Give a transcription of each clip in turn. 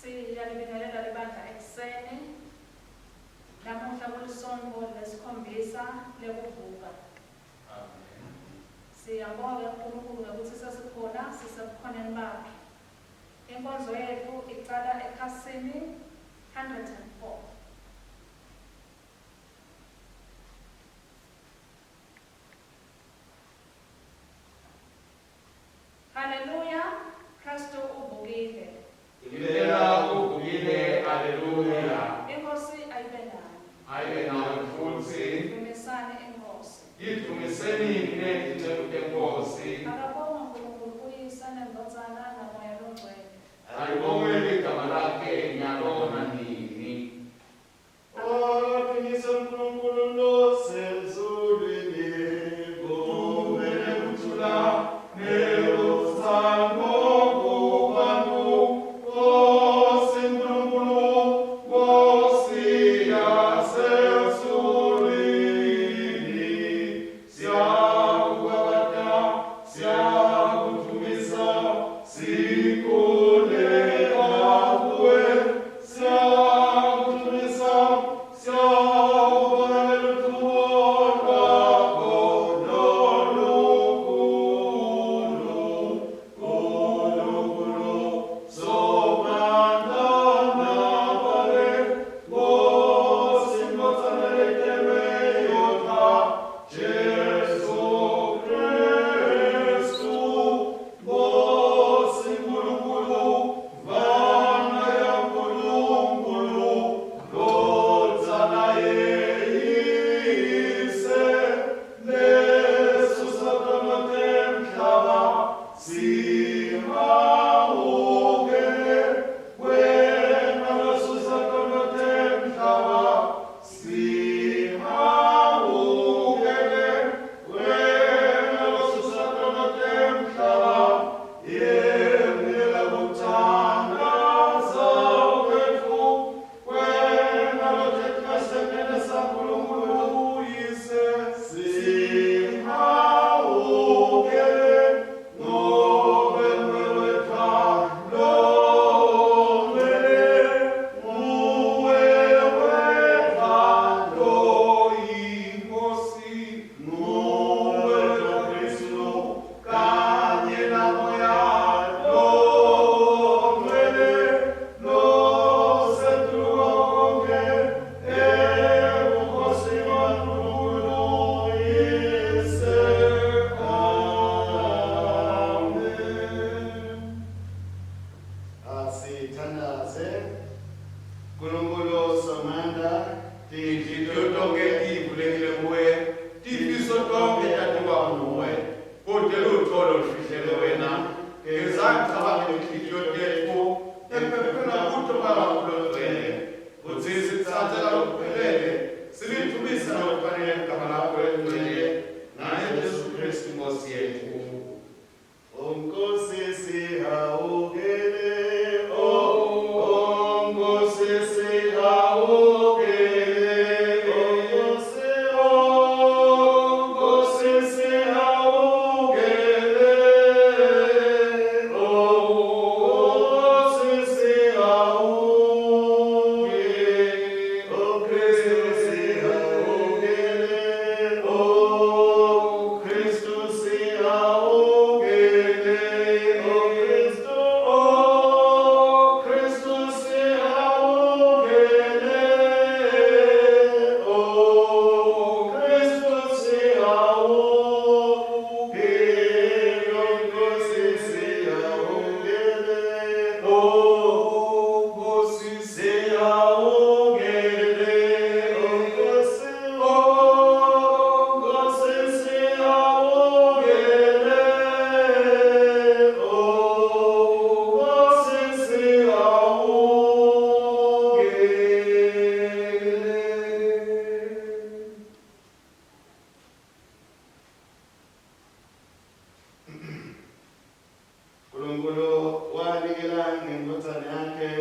Siyalibingelela libandla ekuseni. Namuhla kulisontfo lesikhombisa lekuvuka. Siyambonga uNkulunkulu ngekutsi sesikhona sisebukhoneni bakhe. Inkonzo yetfu icala ekhasini 104. Haleluya, Kristu uvukile. Impela uvukile, Aleluya. Inkhosi ayibe nani. Ayibe nawe futsi. Dvumisani iNkhosi. Yidvumiseni nine tinceku teNkhosi. Akabongwe Nkulunkulu uYise neNdvodzana naMoya Longcwele. Alibongwe ligama lakhe nyalo nanini. Adunyiswe Nkulunkulu losezulwini, kube nekuthula nelutsandvo kubantfu. Nkosi Nkulunkulu, Nkosi yasezulwini, siyakubabata, siyakudvumisa, sikhuleka kuwe, siyakudvumisa, siyakubonga ngelutfuko lwakho lolukhulu. Nkulunkulu, Somandla naBabe, Nkosi, Ndvodzana letelwe yodvwa, Jesu Khristu, Nkosi Nkulunkulu, Mvana yaNkulunkulu, Ndvodzana yeYise, lesusa tono temhlaba, sihawukele, wena losusa tono temhlaba, sihawukele, wena losusa tono temhlaba, yemukela kuthandaza kwetfu, wena lotetfwe sekunene saNkulunkulu uYise, sihawukele, ngobe nguwe wedvwa longcwele, nguwe wedvwa loyiNkhosi, nguwe wedvwa Khristu, kanye naMoya Longcwele, losetulu kwako konkhe, ebukhosini baNkulunkulu uYise. Amen. Asithandaze. Nkulunkulu Somandla, Tinhlitiyo tonkhe tivulekile kuwe, tifiso tonkhe tatiwa nguwe. Kute lutfo lolufihlelwe wena. Geza ngicabange tinhlitiyo tetfu, ephephela kuto Moya wakho Longcwele, kutsi sikutsatse ngalokuphelele, silidvumise ngalokufanele ligama lakho lelingcwele, ngaye Jesu Khristu iNkhosi yetfu. O Nkosi sihawukele, O wanikela ngendvodzana yakhe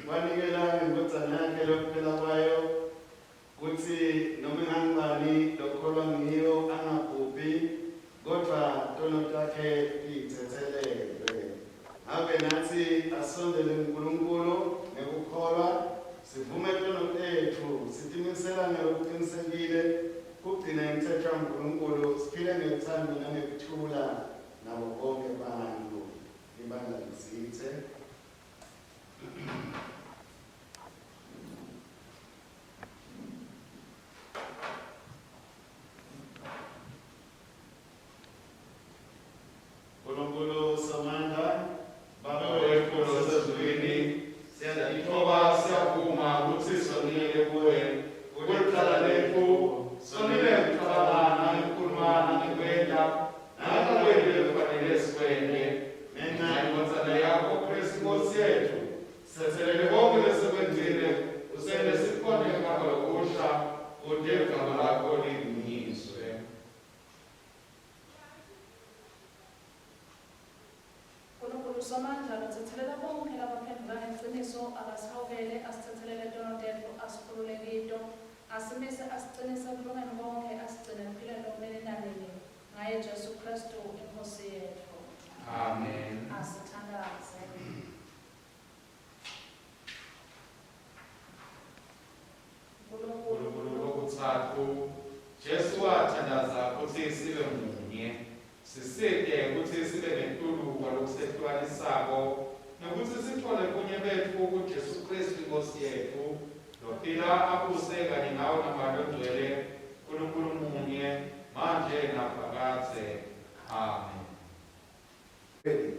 wanikela ngendvodzana yakhe lokuphela kwayo kutsi noma ngangubani lokholwa ngiyo angabhubhi kodvwa tono takhe titsetselelwe. Ngako natsi asondele kuNkulunkulu ngekukholwa sivume tono tetfu sitimisela ngalokucinisekile kugcina imitsetfo yaNkulunkulu siphile ngelutsandvo nangekuthula nabo bonkhe bantfu. Libandla lisitse. Nkulunkulu Somandla, Babe wetfu losezulwini, siyatitfoba siyavuma kutsi sonile kuwe. Kulicala letfu, sonile ngekucabanga nangekukhuluma nangekwenta, nangakwenti lekufanele sikwente. Ngenca yeNdvodzana yakho, Khristu Nkhosi yetfu, sitsetselele konkhe lesekwentile, usente sikhonte ngapha lokusha, kute ligama lakho lidunyiswe. Nkulunkulu Somandla lotsetselela bonkhe labaphendvuka ngeliciniso, akasihawukele, asitsetselele tono tetfu, asikhulule kito, asimise asicinise ekulungeni konkhe, asigcine ekuphileni lokunini nanini, ngaye Jesu Khristu iNkhosi yetfu. Amen. Asithandaze. Nkulunkulu lokutsatfu, Jesu wathandaza kutsi sibe munye. Sisite kutsi sibe ngetulu kwalokusehlukanisako nekutsi sitfole bunye betfu kuJesu Khristu iNkhosi yetfu, lophila abuse kanye nawe naMoya Longcwele, Nkulunkulu munye, manje naphakadze. Amen. Ready?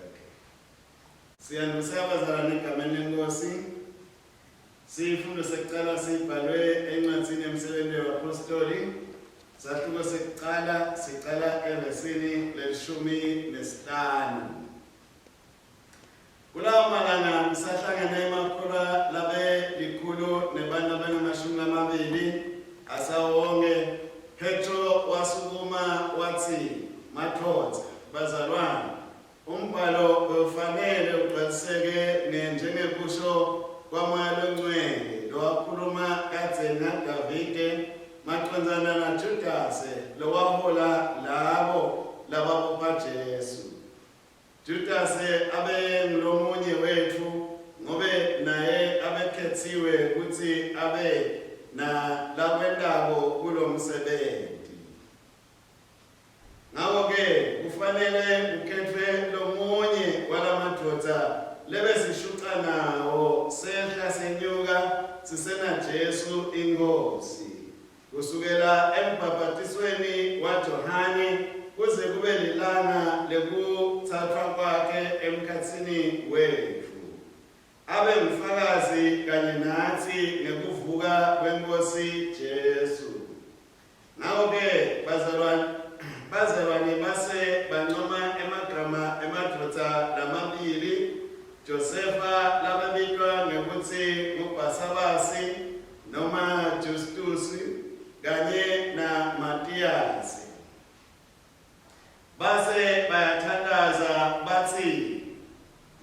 Okay. Siyandusa bazalwane egameni lenkosi. Sifundo sekucala sibhalwe encwadzini yemsebenti webapostoli. Sahluko sekucala sicala evesini lelishumi nesihlanu. Kulawo malanga kusahlangene emakholwa labe likhulu nebantu abangamashumi lamabili asawonke. Petro wasukuma watsi, Madvodza, bazalwane, Umbhalo bewufanele ugcwaliseke njengekusho kwaMoya Longcwele lowakhuluma kadzeni ngaDavide macondzana naJudase lowahola labo lababopha Jesu. Judase abengulomunye wetfu ngobe naye abekhetsiwe kutsi abe nalakwentako kulomsebenti. Ngako-ke kufanele kukhetfwe lomunye walamadvodza lebesishuca nawo sehla senyuka sisenaJesu iNkhosi, kusukela embhabhatisweni waJohane kuze kube lilanga lekutsatfwa kwakhe emkhatsini wetfu, abe ngufakazi kanye natsi ngekuvuka kweNkhosi Jesu. Ngako-ke bazalwane, bazalwane base bancoma emagama emadvodza lamabili, Josefa labebitwa ngekutsi nguBhasabasi noma Justusi kanye naMatiyasi. Base bayathandaza batsi,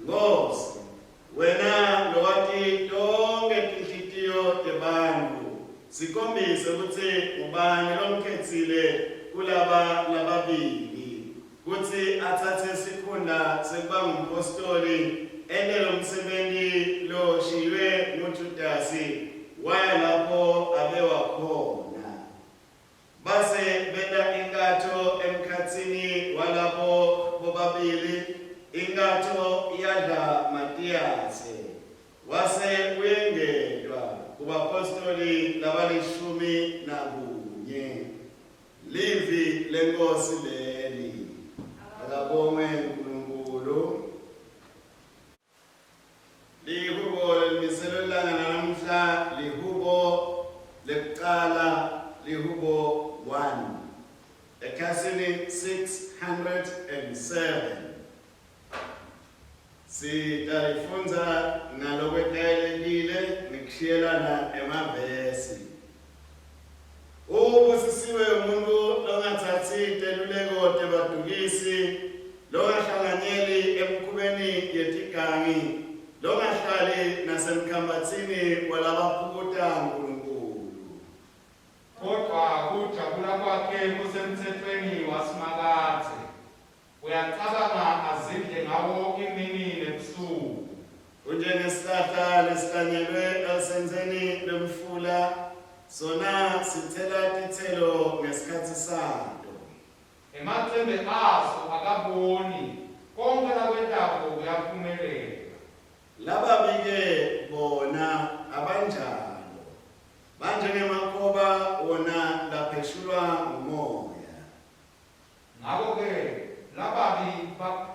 Nkhosi, wena lowati tonkhe tinhlitiyo tebantfu, sikhombise kutsi ngubani lomkhetsile kulaba lababili kutsi atsatse sikhundla sekuba ngumphostoli ente lomsebenti loshiywe nguJudasi waya lapho abewakhona. Base benta inkatho emkhatsini walabo bobabili, inkatho yadla Matiyase, wase uyengetwa kubaphostoli labalishumi nakunye. Livi leNkhosi leli. Akabongwe Nkulunkulu. Lihubo lelimiselwe lilanga lanamuhla lihubo lekucala lihubo 1 ekhasini 607. Sitalifundza ngalokwetayelekile ngekushiyelana emavesi. Ubusisiwe umuntu longatsatsi teluleko tebadukisi, longahlanganyeli emkhubeni. emikhubeni yetigangi, longahlali nasemkhambatsini walabaphukuta Nkulunkulu. Kodvwa kujabula kwakhe kusemtsetfweni waSimakadze, uyacabanga azindle ngawo imini nebusuku. Unjengesihlahla lesihlanyelwe elusentseni lwemfula, sona sitsela titselo ngesikhatsi sato. Emacembe aso akaboni, konkhe lakwentako kuyaphumelela. Lababi-ke bona abanjalo, banjengemakhoba wona lapheshulwa ngumoya. Ngako-ke lababi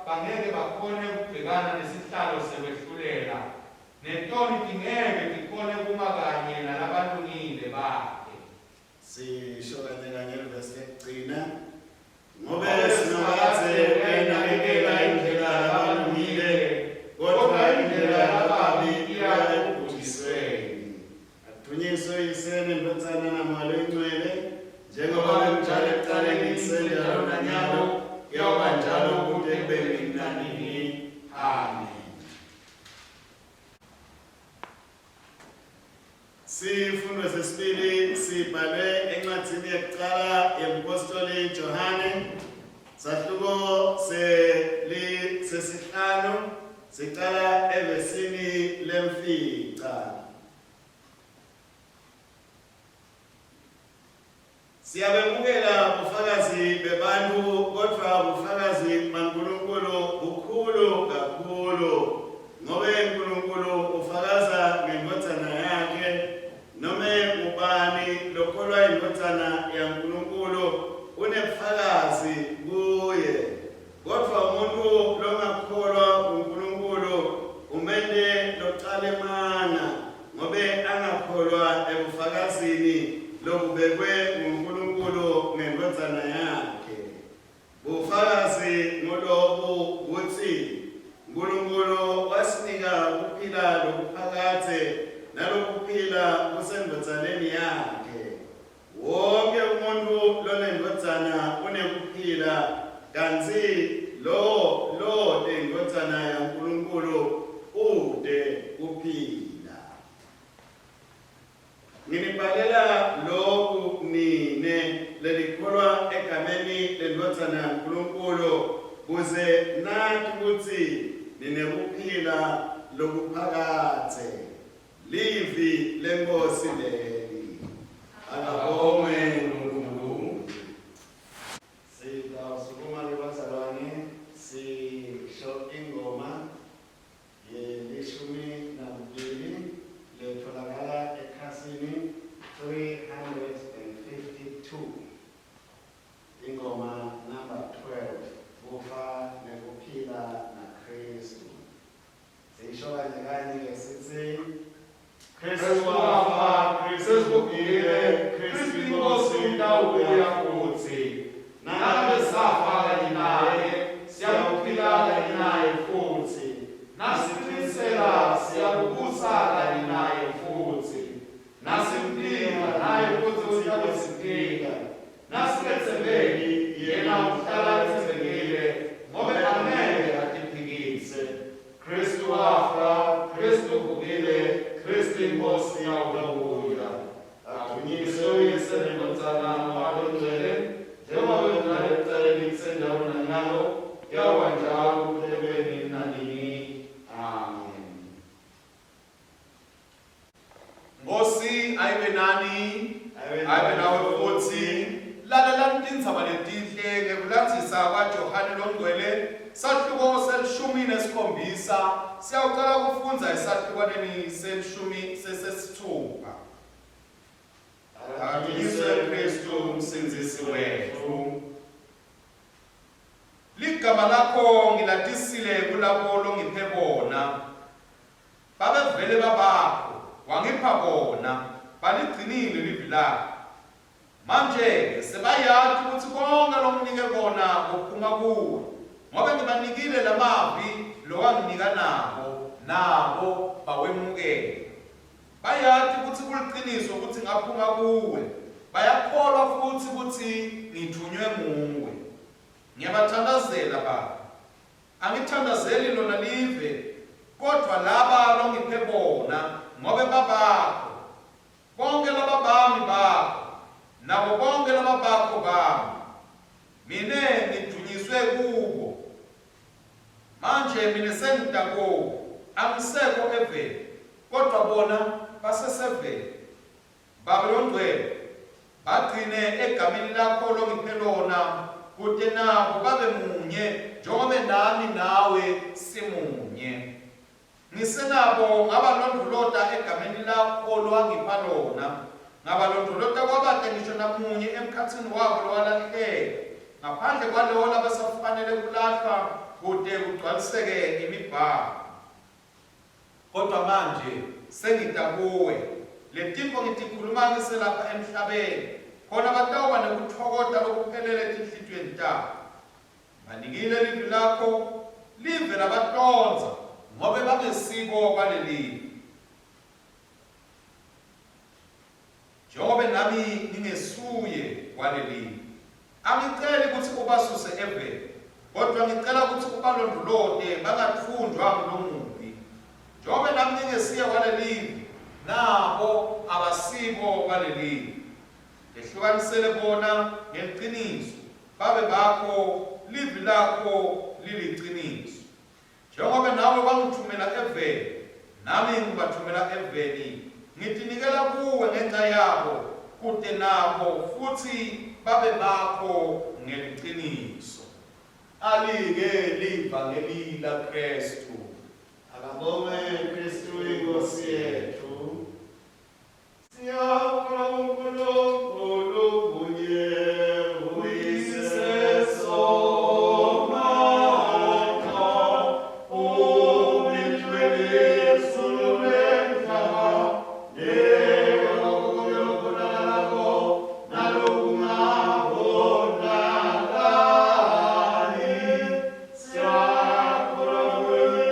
bangeke bakhone kubhekana nesihlalo sekwehlulela, netoni tingeke tikhone kuma kanye nalabalungile bakhe. Sisho kanye kanye livesi lekugcina. Ngobe Simakadze uyayinakekela indlela yabalungile, kodvwa indlela yalababi iya ekubhujisweni. Akudunyiswe Uyise neNdvodzana naMoya Loyingcwele, njengoba bekunjalo ekucaleni, kusenjalo nanyalo, kuyawuba njalo kute kube nini nanini. Amen. Sifundo sesibili sibhalwe encwadzini yekucala yemphostoli Johane, sahluko seli sesihlanu sicala evesini lemfica. Siyabemukela bufakazi bebantfu, kodvwa bufakazi baNkulunkulu bukhulu kakhulu, ngobe Nkulunkulu ufakaza ngeNdvodzana yakhe. Nome ngubani lokholwa yiNdvodzana yaNkulunkulu unebufakazi kuye. Kodvwa umuntfu longakholwa kuNkulunkulu umente localemanga, ngobe angakholwa ebufakazini lobubekwe nguNkulunkulu ngeNdvodzana yakhe. Bufakazi ngulobu kutsi Nkulunkulu wasinika kuphila lokuphakadze, nalokuphila kuseNdvodzaneni yakhe. Wonkhe umuntfu loneNdvodzana unekuphila, kantsi lowo lote iNdvodzana yaNkulunkulu ute kuphila. Nginibhalela loku nine lenikholwa egameni leNdvodzana yaNkulunkulu, kuze nati kutsi ninekuphila lokuphakadze. Livi leNkhosi leli. Akabongwe uNkulunkulu. Sitawusukuma ke bazalwane sisho ingoma yelishumi nakubili letfolakala ekhasini 352. Ingoma number 12, Kufa nekuphila naKhristu. Sisho kanye kanye ke sitsi Kristu wafa, Kristu uvukile, Kristu iNkosi utawubuya futsi. Nangabe safa kanye naye, siyakuphila kanye naye futsi. Nasicinisela, siyakubusa kanye naye futsi. Nasimphika, naye futsi utakusiphika. Nasingetsembeki, yena uhlala etsembekile, ngobe angeke atiphikise. Khristu wafa, Khristu uvukile, Khristu iNkhosi iyawubuya. Advunyiswe uYise neNdvodzana naMoya Longcwele, njengoba bekunjalo ekucaleni kusenjalo nanyalo, kuyawuba njalo kute kube nini nanini. Amen. Nkosi ayibe nani, ayibe nawe futsi. Lalelani tindzaba letinhle ngekulandzisa kwaJohane loNgcwele, sahluko selishumi nesikhombisa. Siyawucala kufundza esahlukwaneni selishumi sesesitfupha. Akadunyiswe Khristu uMsindzisi wetfu. Ligama lakho ngilatisile kulabo longiphe bona. Babevele babakho, wangipha bona, baligcinile livi lakho. Manje-ke sebayati kutsi konkhe longinike kona kuphuma kuwe, ngobe ngibanikile lamavi lowanginika nabo, nabo bawemukela. Bayati kutsi kuliciniso kutsi ngaphuma kuwe, bayakholwa futsi kutsi ngitfunywe nguwe. Ngiyabathandazela, Babe. Angithandazeli lona live, kodvwa laba longiphe bona, ngobe babakho. Bonkhe lababami bakho, nabo bonkhe lababakho bami. Mine ngidvunyiswe kubo. Manje mine sengita kubo, angisekho eveni, kodvwa bona baseseveni. Babe Longcwele, bagcine egameni lakho longiphe lona, kute nabo babe munye njengobe nami nawe simunye. Ngisenabo ngabalondvolota egameni lakho lowangipha lona, ngabalondvolota kwabate ngisho namunye emkhatsini wabo lowalahleka, ngaphandle kwalowo labesafanele kulahlwa kute kugcwaliseke imiBhalo. Kodvwa manje sengita kuwe, letintfo ngitikhuluma ngiselapha emhlabeni, khona batawuba nekutfokota lokuphelele etinhlitiyweni tabo. Ngibanikile livi lakho, live labatondza, ngobe bangesibo balelive. Njengobe nami ngingesuye walelive. Angiceli kutsi ubasuse eveni, kodvwa ngicela kutsi ubalondvolote bangatfunjwa ngulomubi. Njengobe nami ngingesiye walelive, nabo abasibo balelive. Tehlukanisele bona ngeliciniso, babe bakho, livi lakho liliciniso. Njengobe nawe wangitfumela eveni, nami ngibatfumela eveni. Ngitinikela kuwe ngenca yabo, kute nabo futsi babe bakho ngeliciniso. Alike livangeli laKhristu. Akabongwe Khristu iNkhosi yetfu. Siyakholwa kuNkulunkulu munye, uYise Somandla, uMhleli-zulu nemhlaba, nekokunye lokubonakalako nalokungabonakali. Siyakholwa kuye.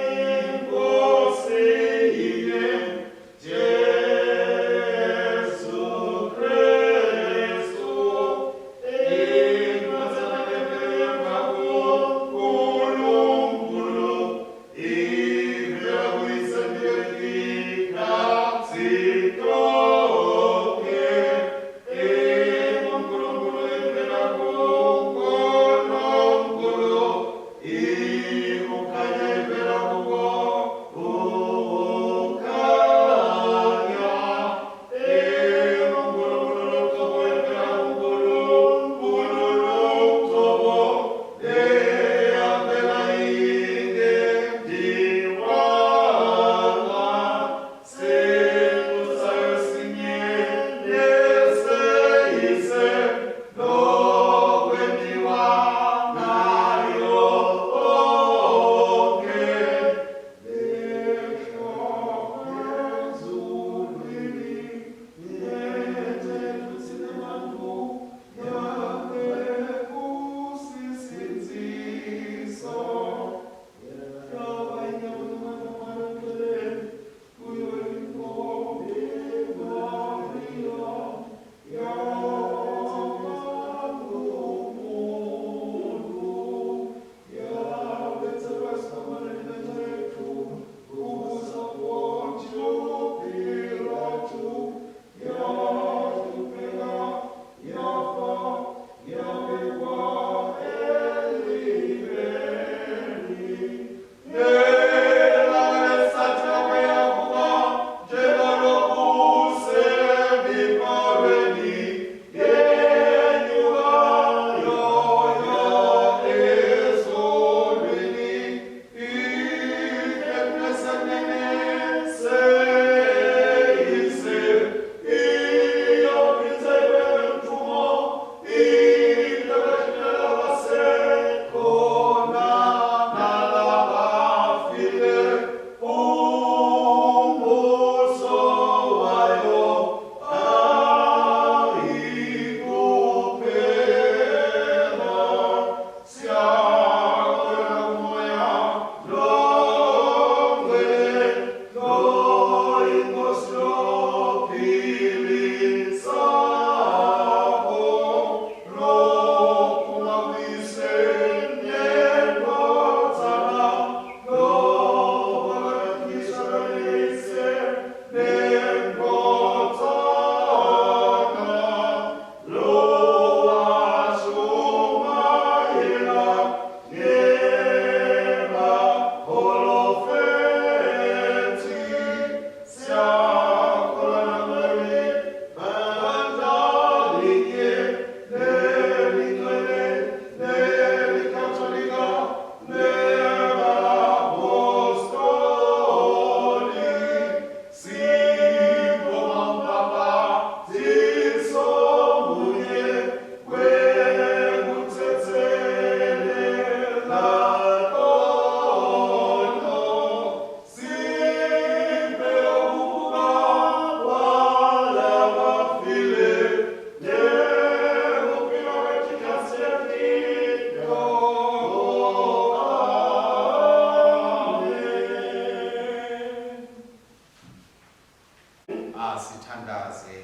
Asithandaze.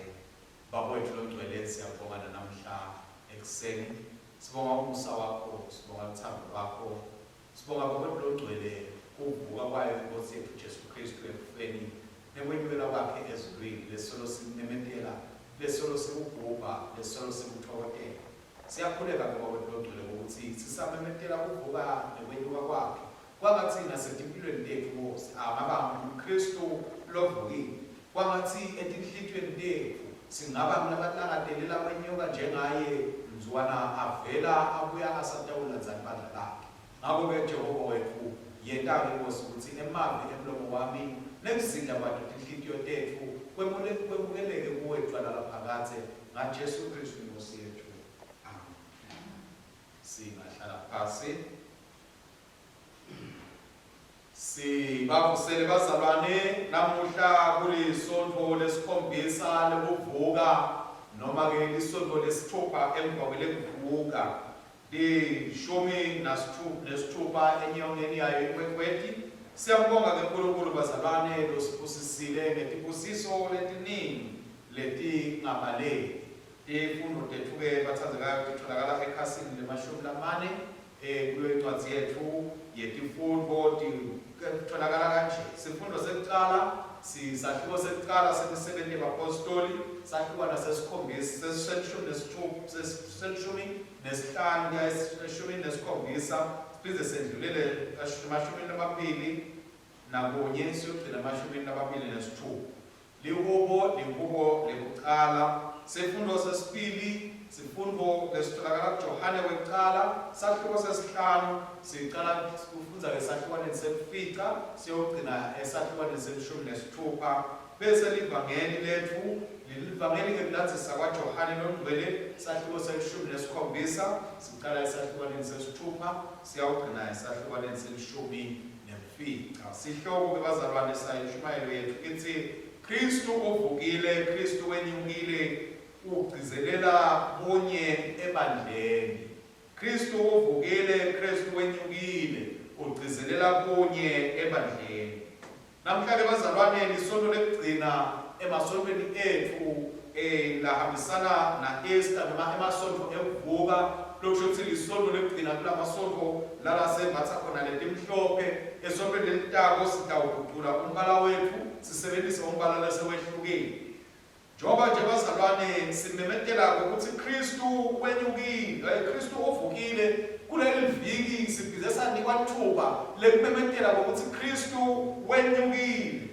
Baba wethu longcwele, siyabonga namhla ekuseni. Sibonga umusa wakho, sibonga uthando lwakho. Sibonga Baba wethu longcwele kuvuka kwayo iNkosi yethu Jesu Kristu ekufeni nekwenyukela kwakhe ezulwini lesolo sikumemetela, lesolo sikugubha, lesolo sikuthokozela. Siyakhuleka Baba wethu longcwele ukuthi sisamemetela kuvuka nekwenyuka kwakhe. Kwangathi nasetimpilweni tetfu Nkosi angaba nguMkristu lovukile. Kwangathi etinhlitiyweni tetfu singaba ngulabalangatelela kwenyuka njengaye mzukwana avela abuya asatawulandza libandla lakhe. Ngako-ke Jehova wetfu, yenta-ke Nkhosi kutsi emavi emlomo wami nekuzindla kwato tinhlitiyo tetfu kwemukeleke kuwe dvwala laphakadze, ngaJesu Khristu iNkhosi yetfu. Amen. Singahlala phasi. Sibavusele bazalwane namuhla kulisontfo lesikhombisa lekuvuka noma ke lisontfo lesithupha emva kwelekuvuka lishumi nesithupha enyongeni yayo iNkhwekhweti. Siyambonga ke uNkulunkulu bazalwane losibusisile ngetibusiso letiningi letingabaleki. Tifundvo tetfu-ke batsandzekayo titfolakala ekhasini lemashumi lamane kuyo incwadzi yetfu yetifundvo titfolakala kanje. Sifundvo sekucala sisahluko sekucala semisebenti yebapostoli, sahlukwana sesikhombisa selishumi nesitfupha selishumi nesihlanu kuya eshumini nesikhombisa siphindze sendlulele emashumini lamabili nakunye siyogcina emashumini lamabili nesitfupha. Lihubo, lihubo lekucala. Sifundvo sesibili, sifundvo lesitfolakala kuJohane wekucala, sahluko sesihlanu, sicala kufundza ngesahlukwaneni semfica siyogcina esahlukwaneni selishumi nesitfupha. Bese livangeli letfu, lelivangeli ngekulandzisa kwaJohane longcwele, sahluko selishumi nesikhombisa, sicala esahlukwaneni sesitfupha siyawugcina esahlukwaneni selishumi nemfica. Sihloko ke bazalwane sayintshumayelo yetfu kitsi Kristu uvukile, Kristu wenyukile, ugcizelela bunye ebandleni. Kristu uvukile, Kristu wenyukile, ugcizelela bunye ebandleni. Namhla ke bazalwane lisonto lekugcina emasontweni etfu eh lahambisana na-Easter noma emasontfo ekuvuka lokusho kutsi lisonto lekugcina kulamasontfo lala sembatsa khona letimhlophe. Esontfweni lelitako sitawugucula umbala wetfu sisebentise umbala lesewehlukile. Njengoba nje bazalwane simemetela ukuthi Kristu wenyukile, Kristu uvukile kuleli viki siphinde sanikwa lithuba lekumemetela ukuthi Kristu wenyukile.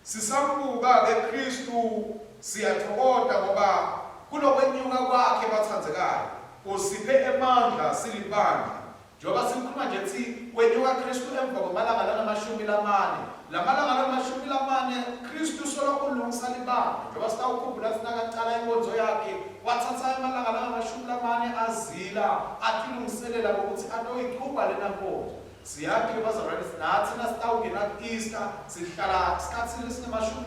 Sisambuka ke Kristu siyathokoda ngoba kulokwenyuka kwakhe batsandzekayo usiphe emandla silibandla. Njengoba sikhuluma nje kutsi kwenyuka Kristu emva kwemalanga langamashumi lamane. Lamalanga langamashumi lamane Kristu solo ulungisa libandla. Njengoba sitawukhumbula kutsi nakacala inkonzo yakhe watsatsa emalanga langamashumi lamane azila atilungiselela ukuthi atoyichuba lena nkonzo. Siyati ke bazalwane natsi nasitawungena ku-Easter sihlala sikhatsi lesinemashumi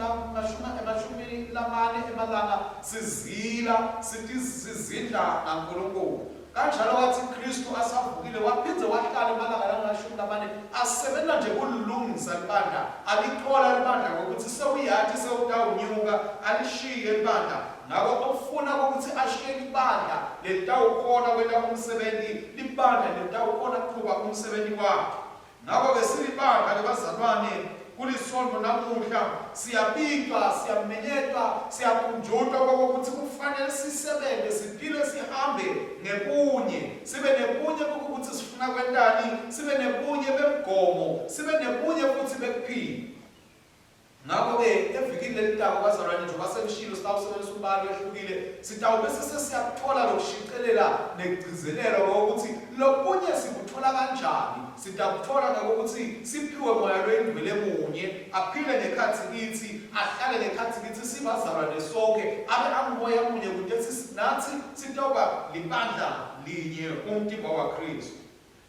emashumi lamane emalanga sizila sizindla ngaNkulunkulu. Kanjalo watsi Khristu asavukile waphindze wahlala emalanga langemashumi lamane asebenta nje kulilungisa libandla, alitfola libandla ngokuthi sewuyati sewutawunyuka alishiye libandla. Ngako ufuna ukuthi ashiye libandla lelitawukhona kwenta umsebenti, libandla lelitawukhona kuqhuba umsebenti wakhe. Ngako-ke silibandla ke bazalwane kulisonto namuhla siyabikwa, siyamenyetwa, siyakhunjutwa kokuthi kufanele sisebenze, siphile, sihambe ngebunye, sibe nebunye kokuthi sifuna kwentani, sibe nebunye bemgomo, sibe nebunye futhi bekuphila. Ngakho-ke evikini lelitako bazalwane njengoba sengishilo sitawusebenzisa umbala wehlukile sitawube sesiyakuthola lokushicelela nekugcizelelwa kokuthi lokunye sikuthola kanjani. Sitakuthola ngokuthi siphiwe moya loyingcwele munye aphile ngekhatsi kitsi ahlale ngekhatsi kitsi sibazalwane sonke abe angumoya munye kute nathi sitawuba libandla linye umtimba waKristu.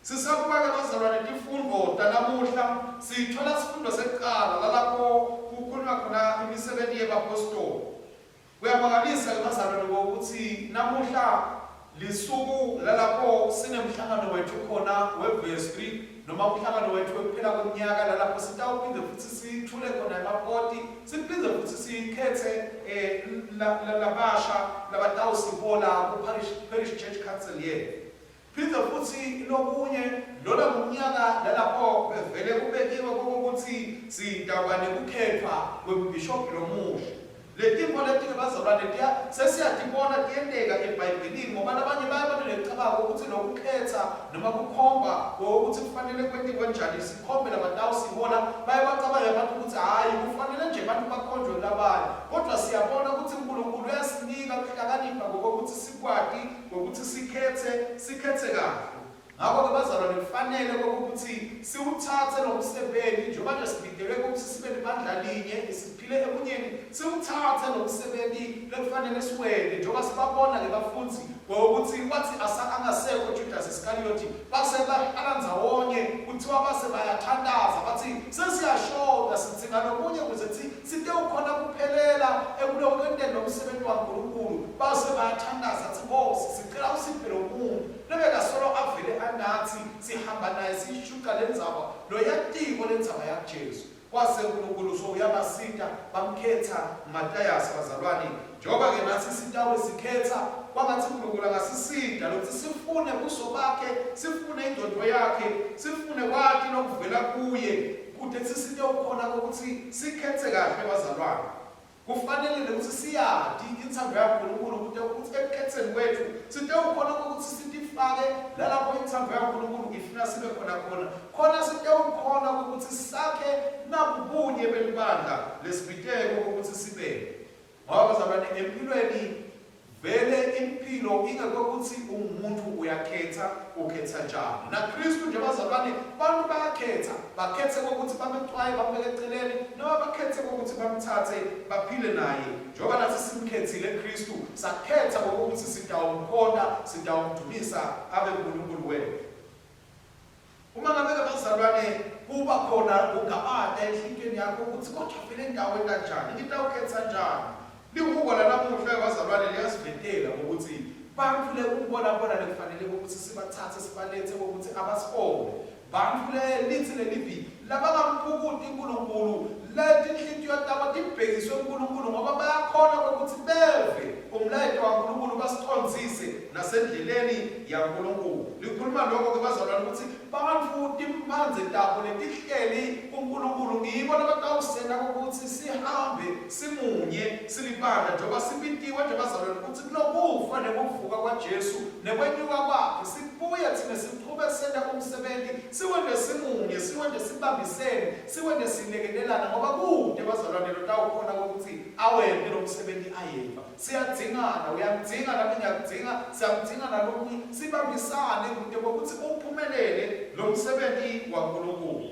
Sisabuka-ke bazalwane tifundvo tanamuhla, sithola sifundo sekucala lalapho kukhulunywa khona imisebenti yebapostoli. Kuyamangalisa-ke bazalwane ukuthi namuhla lisuku lalapho sinemhlangano wethu khona wevestry. noma umhlangano wethu wekuphela kweminyaka lalapho sitawuphinde futhi sithule khona emapoti siphinde futhi sikhethe um labasha labatawusihola ku-parish parish church council yethu. Phinde futhi lokunye lona ngumnyaka lalapho bevele kubekiwe kokuthi sitawuba nekukhethwa kwembhishobhi lomusha. Letintfo leti-ke bazalwane tiya sesiyatibona tiyenteka eBhayibhelini ngoba labanye baye babe nekucabanga ukuthi lokukhetsa noma kukhomba ukuthi kufanele kwentiwe njani sikhombe labatawusihola baye bacabange abantu ukuthi hhayi kufanele nje abantu bakhonjwe kulabanye kodwa siyabona ukuthi uNkulunkulu uyasinika kuhlakanipha ngokokuthi sikwati ngokuthi sikhetse sikhetse kahle. Ngakho-ke bazalwane kufanele ukuthi siwuthathe lo msebenzi njengoba nje sibikelwe ukuthi sibe nebandla linye siphile ebunyeni siwuthathe lo msebenzi lekufanele siwente njengoba sibabona-ke bafundi ngokuthi wathi angasekho Judas Iskariyoti base bahlala ndzawonye kuthiwa base bayathandaza bathi sesiyashoda sidzinga nomunye ukuze sitewukhona kuphelela ekulokwenteni lo msebenzi waNkulunkulu base bayathandaza athi Nkosi sicela usiphe lo muntu Lebekasolo avele anatsi sihamba naye siyishuca lendzaba loyatiko lendzaba yaJesu. Kwase Nkulunkulu so uyabasita bamkhetsa Matayasi bazalwane njengoba ke natsi sitawe sikhetsa kwangatsi Nkulunkulu angasisita lotsi sifune buso bakhe sifune ingcondvo yakhe sifune kwati lokuvela kuye kute sisitewukhona kokutsi sikhetse kahle bazalwane. Kufanele nekutsi siyati intsandvo yaNkulunkulu kute kutsi ekukhetseni kwetfu sitewukhona kwekutsi sitifake lalapho intsandvo yaNkulunkulu ifuna sibe khona khona, khona sitewukhona kwekutsi sakhe nabubunye belibandla lesibiteko kwekutsi sibe. Ngoba bazalwane emphilweni Vele imphilo ingekwekutsi ungumuntu uyakhetsa, ukhetsa njani. NaKhristu nje bazalwane, bantfu bayakhetsa, bakhetse kwekutsi bamecwaye bambeke eceleni, noma bakhetse kwekutsi bamtsatse baphile naye. Njengoba natsi simkhetsile Khristu, sakhetsa kwekutsi sitawumkhonta, sitawumdvumisa abe nguNkulunkulu wetfu. Uma ngabe-ke bazalwane kuba khona kugabata enhlitiyweni yakho ukuthi kodwa vele ngitawenta njani, ngitawukhetsa njani? Lihubo lanamuhla bazalwane liyasivetela ukuthi bantfu lekubona bona lekufanele ukuthi sibatsatse sibaletse ukuthi abasihole. Bantfu le litsi lelivi labangamphukuti uNkulunkulu letinhlitiyo tabo tibhekiswe kuNkulunkulu ngoba bayakhona ukuthi beve umlayeto waNkulunkulu basicondzise nasendleleni yaNkulunkulu. Likhuluma lokho-ke bazalwane ukuthi bantfu timphandze tabo letihleli kuNkulunkulu ngibo labatawusenta ukuthi sihambe simunye silibandla njengoba sibitiwe nje bazalwane ukuthi kulokufa nekuvuka kwaJesu nekwenyuka kwakhe sibuye thina sichube senta umsebenzi siwente simunye siwente sibambisene siwente silekelelana ngoba kute bazalwane lotawukhona ukuthi awente lo msebenzi ayedvwa. Siyadzingana, uyangidzinga nami ngiyakudzinga, siyamdzinga nalomunye, sibambisane kute kwekutsi uphumelele lo msebenti waNkulunkulu.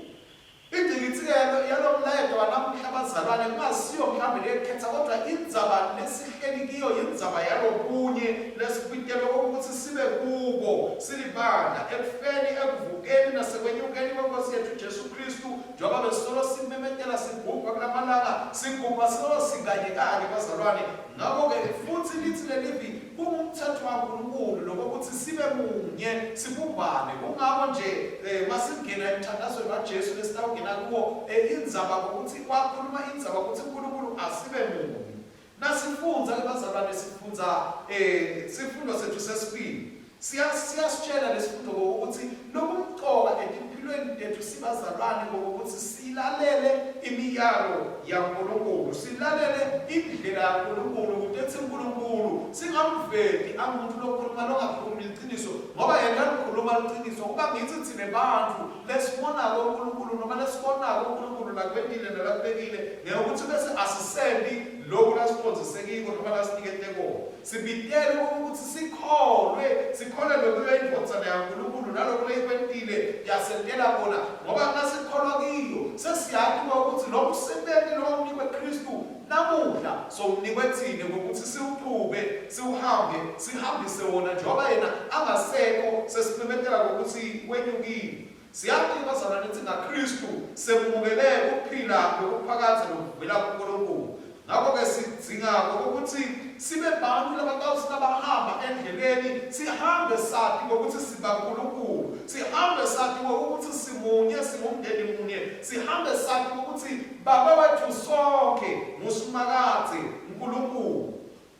Ingcikitsi-ke yalo mlayeto wanamuhla bazalwane kungasiyo mhlawumbe leyekukhetsa kodvwa indzaba lesihleli kiyo yindzaba yalobunye lesibitelwe kokutsi sibe kubo silibandla ekufeni, ekuvukeni nasekwenyukeni kweNkhosi yetfu Jesu Khristu. Njengoba besisolo simemetela sigubha kulamalanga, sigubha solo sikanyekanye bazalwane. Ngakho-ke futhi lithi lelivi kungumthetho waNkulunkulu lokokuthi sibe munye, sibumbane. Kungako nje eh, masingena emthandazweni waJesu lesitawungena kuwo eh, indzaba ukuthi wakhuluma indzaba ukuthi uNkulunkulu asibe munye. Nasifundza ke bazalwane sifundza eh sifundo sethu sesibili. Siyasitshela lesifundo ngokuthi lokumcoka etimphilweni tethu sibazalwane ngokuthi silalele imiyalo yaNkulunkulu, silalele indlela yaNkulunkulu kutethi uNkulunkulu singamveti angumuntu lokhuluma longakhulumi liciniso ngoba yena likhuluma liciniso kuba ngithi thine bantfu lesibonako uNkulunkulu noma lesibonako uNkulunkulu lakwentile nalakubekile ngekuthi bese asisenti loku lasicondzise kiko noma lasinikete kona. Sibitelwe ukuthi sikholwe, sikholelwe kuyo iNdvodzana yaNkulunkulu naloku leyikwentile yasentela kona, ngoba nasikholwa kiyo sesiyati ukuthi lo msebenzi lowawunikwe Khristu namuhla sowunikwe tsine ngokuthi siwuchube, siwuhambe, sihambise wona njengoba yena angasekho sesimemetela ngokuthi wenyukile. Siyati bazalwane ukuthi ngaKristu semukele kuphila lokuphakadze lokuvela kuNkulunkulu. Ngakho-ke sidzinga ukuthi sibe bantu labatawuthi nabahamba endleleni sihambe sati ngokuthi sibaNkulunkulu, sihambe sati ngokuthi simunye, singumndeni munye, sihambe sati ngokuthi Baba wethu sonke nguSimakadze uNkulunkulu.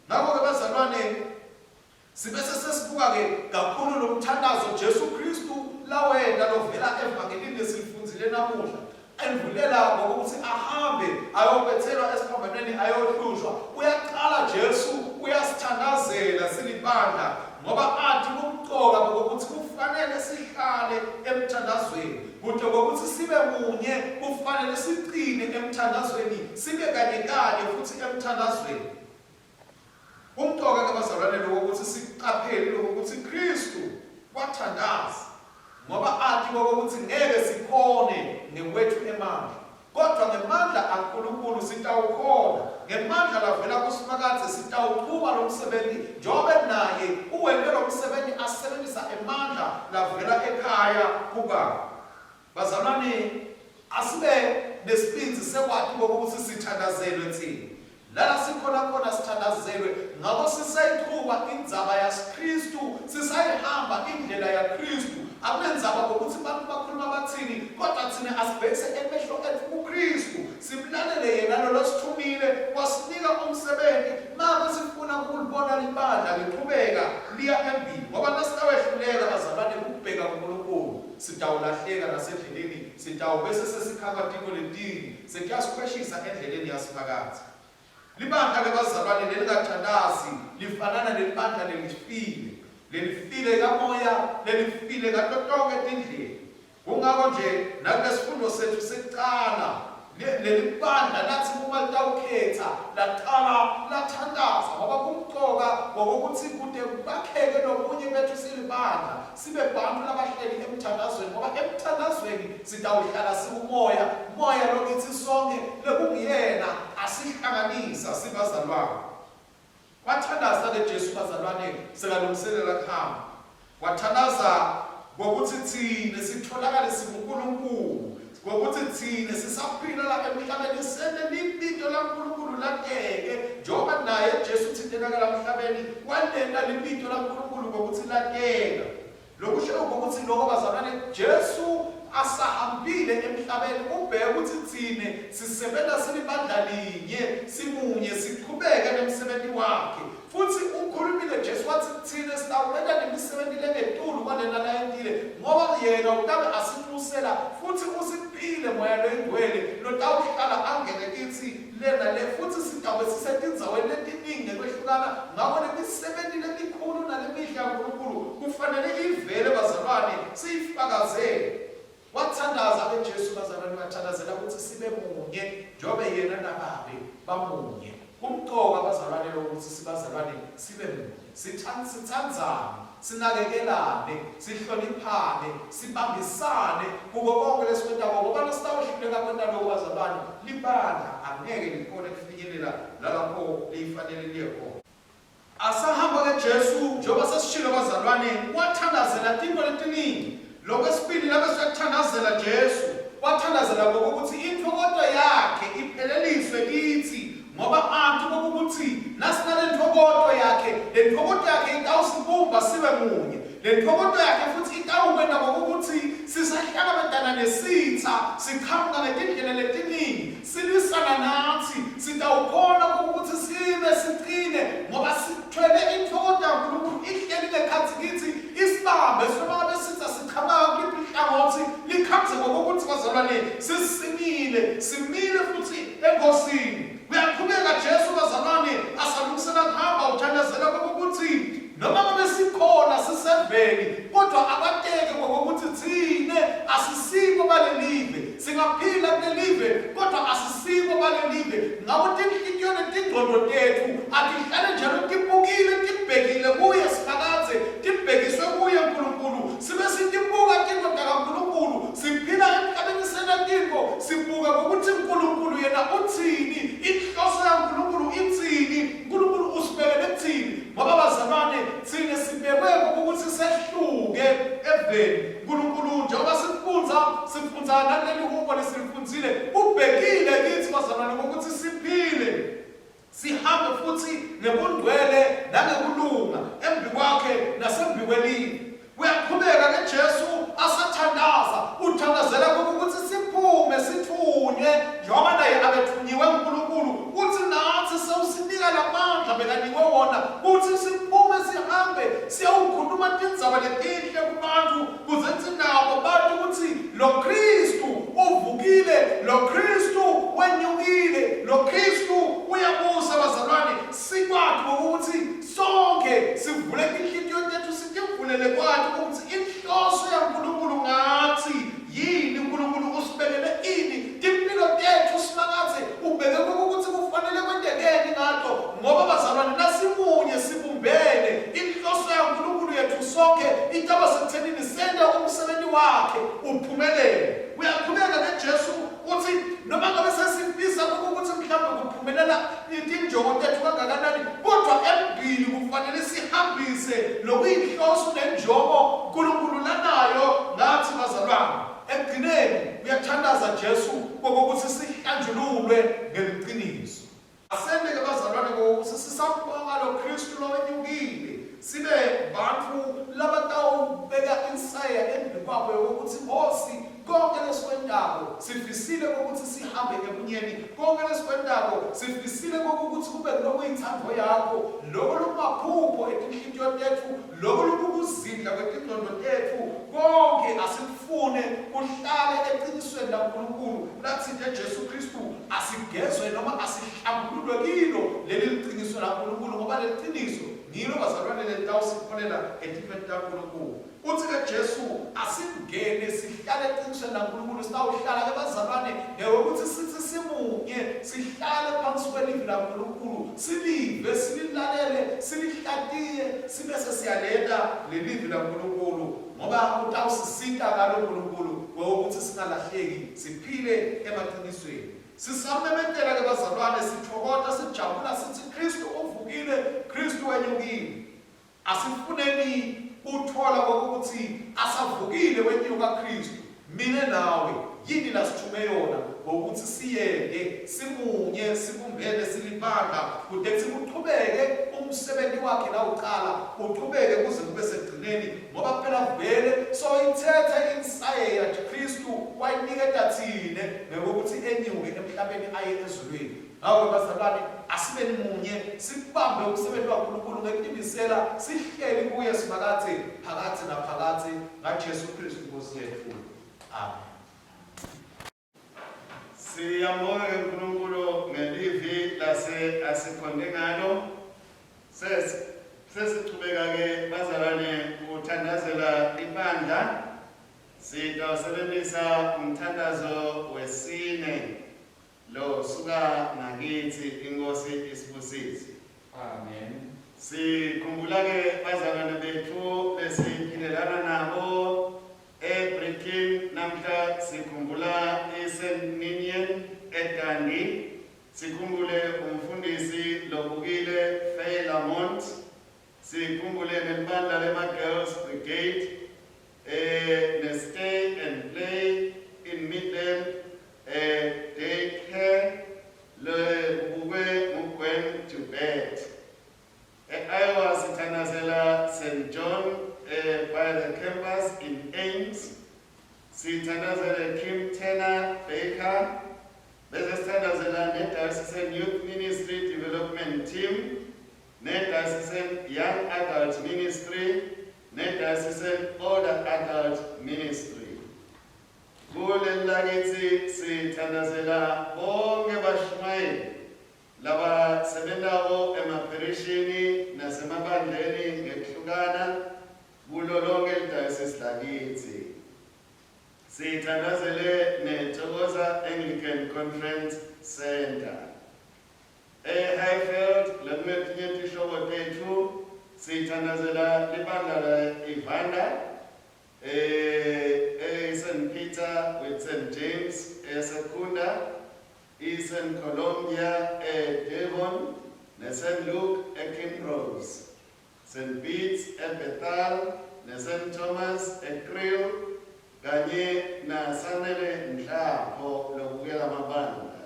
Ngakho-ke bazalwane, Sibese sesibuka-ke kakhulu lo mthandazo Jesu Kristu lawenta lovela evangelini lesilifundzile namuhla, endvulela ngokuthi ahambe ayobethelwa esiphambanweni ayohlushwa. Uyaqala Jesu uyasithandazela silibandla ngoba athi kumcoka ngokuthi kufanele sihlale emthandazweni kude kokuthi sibe munye, kufanele siqine emthandazweni, sibe kanye kanye futhi emthandazweni. Kumcoka ke bazalwane lokho ukuthi sikuqaphele lokho ukuthi Kristu wathandaza ngoba athi kokuthi ngeke sikhone ngekwethu emandla kodwa ngemandla aNkulunkulu sitawukhona, ngemandla lavela kuSimakadze sitawuqhuba lo msebenzi njengoba naye uwente lo msebenzi asebenzisa emandla lavela ekhaya kuBaba. Bazalwane, asibe nesibindzi sekwati kokuthi sithandazelwe thina. Lana sikhona khona sithandazelwe, ngakho sisayiqhuba indzaba yaSikhristu, sisayihamba indlela yaKhristu. Akunendzaba ngokuthi abantu bakhuluma bathini, kodwa thina asibhekise emehlo ethu kuKhristu, simlalele yena lo losithumile, wasinika umsebenzi. Make sifuna ukulibona libandla liqhubeka liya embili, ngoba nasitawehluleka bazalwane ukubheka kuNkulunkulu, Sitawulahleka nasendleleni, sitawubese sesikhaba tintfo letinye, sekuyasikhweshisa endleleni yaSimakadze. Libandla-ke bazalwane lelingathandazi lifanana nelibandla lelifile, lelifile kamoya, lelifile ngato tonkhe tindlela. Kungako nje nakulesifundvo setfu sekucala, Lelibandla latsi uma litawukhetsa, laqala lathantaza, ngoba kumcoka ngokokuthi kute bakheke lobunye betfu silibandla, sibe bantfu labahleli emthandazweni, ngoba emthandazweni sitawuhlala sikuMoya, Moya lokitsi sonkhe, lekunguyena asihlanganisa sibazalwane. Wathandaza ke Jesu bazalwane sekalungiselela kuhamba. Wathandaza ngokuthi thina sitholakale sikuNkulunkulu, ngokuthi thina sisaphila la emhlabeni sente libito laNkulunkulu lateke, njengoba naye Jesu thintelakala emhlabeni walenta libito laNkulunkulu ngokuthi lateka. Lokusho ukuthi lokho bazalwane Jesu asahambile emhlabeni ubheke ukuthi thine sisebenza silibandla linye simunye siqhubeke nemsebenzi wakhe futhi ukhulumile Jesu wathi thine sitawukwenta nemisebenzi lengetulu kwalena layentile ngoba yena utabe asinxusela futhi usiphile moya loyingcwele lotawuhlala angene kithi lena le futsi sitawube sisetindzaweni letiningi ngekwehlukana. Ngako lemisebenti lemikhulu nalemihle yaNkulunkulu kufanele ivele, bazalwane, siyifakazele. Wathandaza-ke Jesu, bazalwane, wathandazela kutsi sibe munye njengobe yena naBabe bamunye. Kumcoka, bazalwane, lokho kutsi sibazalwane sibe munye. Sitsandzane, sinakekelane, sihloniphane, sibambisane kuko konkhe lesikwentako, ngoba nasitawuhluleka kwenta loko bazalwane, libandla angeke likhone kufinyelela lalapho lifanele liye khona. Asahamba-ke Jesu, njengoba sesishilo bazalwane, wathandazela tintfo letiningi. Lokwesibili labe sekuthandazela Jesu, wathandazela kokuthi intfokoto yakhe ipheleliswe kitsi, ngoba ati kokuthi nasinalentfokoto yakhe, lentfokoto yakhe itawusibumba sibe munye. Lentfokoto yakhe futsi itawukwenta kokuthi sisahlangabetana nesitsa, siqhamuka ngetindlela letiningi, silwisana natsi, sitawukhona kokuthi sibe sicine ngoba sithwele intfokoto yaNkulunkulu ihleli ngekhatsi kitsi. Isibambe sinoma ngabe sitsa siqhamuka kuliphi ihlangothi likhamze ngokokuthi bazalwane sisimile, simile futhi eNkosini. Uyaqhubeka Jesu bazalwane asalungisela kuhamba uthandazela kokuthi noma ngabe sikhona siseveni kodwa abateke ngokokuthi thine asisibo balelive, singaphila kulelive kodwa asisibo balelive. Ngako tinhlitiyo netingcondvo tetfu atihlale njalo tibukile tibhekile kuye Simakadze, tibhekiswe kuye Nkulunkulu, sibe sitibuka tintfo takaNkulunkulu, siphila emhlabeni senta tintfo sibuka ngokuthi Nkulunkulu yena utsini, inhloso yaNkulunkulu itsini, Nkulunkulu usibekele kutsini. Ngoba bazalwane, tsine sibekwe ukuthi sehluke eveni. Nkulunkulu njengoba sifundza, sifundza naleli hubo lesilifundzile, ubhekile kitsi bazalwane ngokuthi siphile. Sihambe futsi ngebungcwele nangekulunga embikwakhe nasembikwelive. Uyaqhubeka ke Jesu asathandaza, uthandazela ukuthi siphume sithunywe njengoba naye abethunyiwe uNkulunkulu. Uthi nathi sewusinika lamandla bekanikwe wona ukuthi siphume sihambe siyawukhuluma tindzaba letinhle kubantu kuze kutsi nabo bati kutsi lo Khristu uvukile, lo Khristu wenyukile, lo Khristu uyabusa. Bazalwane, sikwati ukuthi sonkhe sivule tinhlitiyo tetfu, sitivulele kwati ukuthi inhloso yaNkulunkulu ngatsi yini, uNkulunkulu usibekele ini timpilo tetfu, Simakadze ubeke ukuthi kufanele kwentekeni ngato. Ngoba bazalwane, nasimunye sibumbene, inhloso yaNkulunkulu yetfu sonke itaba sekuthenini sente umsebenzi wakhe uphumelele. Uyaqhubeka ke Jesu uthi noma ngabe sesifisa ukuthi mhlawumbe kuphumelela itinjongo tetfu kangakanani, kodwa embili kufanele sihambise lokuyinhloso nenjongo uNkulunkulu lanayo ngathi bazalwane. Ekugcineni uyathandaza Jesu kokuthi sihlanjululwe ngeliciniso. Asente-ke bazalwane ngokuthi sisambonga lo Khristu lowenyukile, sibe bantfu labatawubeka insayeya embikwabo yokuthi Nkhosi, konke lesikwentako sifisile kokuthi sihambe ebunyeni, konke lesikwentako sifisile kokuthi kube ngulokuyintsandvo yakho, loko lokumaphupho etinhlitiyo tetfu, loko lokukuzindla kwetingcondvo tetfu, konke asikufune kuhlale ecinisweni laNkulunkulu latsite Jesu Khristu asigezwe noma asihlambululwe kilo leli liciniso laNkulunkulu, ngoba leli ciniso ngilo bazalwane lelitawusikholela etifeni taNkulunkulu. Uthi-ke Jesu asingene sihlale ecinisweni laNkulunkulu. Sitawuhlala-ke bazalwane ngekuthi sithi simunye, sihlale phansi kwelivi laNkulunkulu, silive, sililalele, silihlatiye, sibese siyalenta lelivi laNkulunkulu, ngoba utawusisita ngalo Nkulunkulu kwekuthi singalahleki, siphile emacinisweni. Sisamemetela-ke bazalwane, sitfokota, sijabula, sithi Khristu uvukile, Khristu wenyukile. Asifuneni kuthola kokuthi asavukile wenyuka Khristu, mine nawe, yini lasithume yona ngokuthi siyente simunye, sibumbene, silibandla, kude kutsi kuchubeke umsebenzi wakhe lawucala, uchubeke kuze kube sekugcineni, ngoba phela vele soyithethe insayeya Khristu wayiniketa tsine ngekuthi enyuke emhlabeni aye ezulwini. Ngakho bazalwane, asibeni munye, sibambe umsebenzi waNkulunkulu ngekutimisela, sihleli kuye Simakadze phakadze naphakadze ngaJesu Khristu Nkosi yetfu. Amen. Siyambonga ke uNkulunkulu ngelivi lase asikhonde ngalo. Sesichubeka ke bazalwane kuthandazela ibandla. Sitawusebenzisa umthandazo wesine lo suka ngakithi. Inkosi isibusise. Amen. Sikhumbula ke bazalwane bethu lesiphilelana nabo eBritain. Namhla sikhumbula iSt Ninian eDundee, sikhumbule umfundisi lobukile Faye Lamont, sikhumbule nelibandla lema Girls Brigade ne Stay and Play in Midland Day Care le kubukwe nguGwen Joubert. E-Iowa sithandazela St John by the campus in Ames. Sithandazele Kim Turner Baker, bese sithandazela ne-Diocesan Youth Ministry Development Team, ne-Diocesan Young Adult Ministry, ne-Diocesan Older Adult Ministry. Kuleli lakithi sithandazela bonke bashumayeli labasebentako emapherishini nasemabandleni ngekuhlukana kulo lonke lidayosisi lakithi. Sithandazele neThokoza Anglican Conference Center. E-Highveld lekunetinye tihlobo tetfu sithandazela libandla la-Ivanda, e-St Peter with St James eSekunda, i-St Columbia eDevon, ne-St Luke eKinross, St Bede's eBethal, ne-St Thomas eKriel, kanye naSanele Nhlapho lokukela amabandla.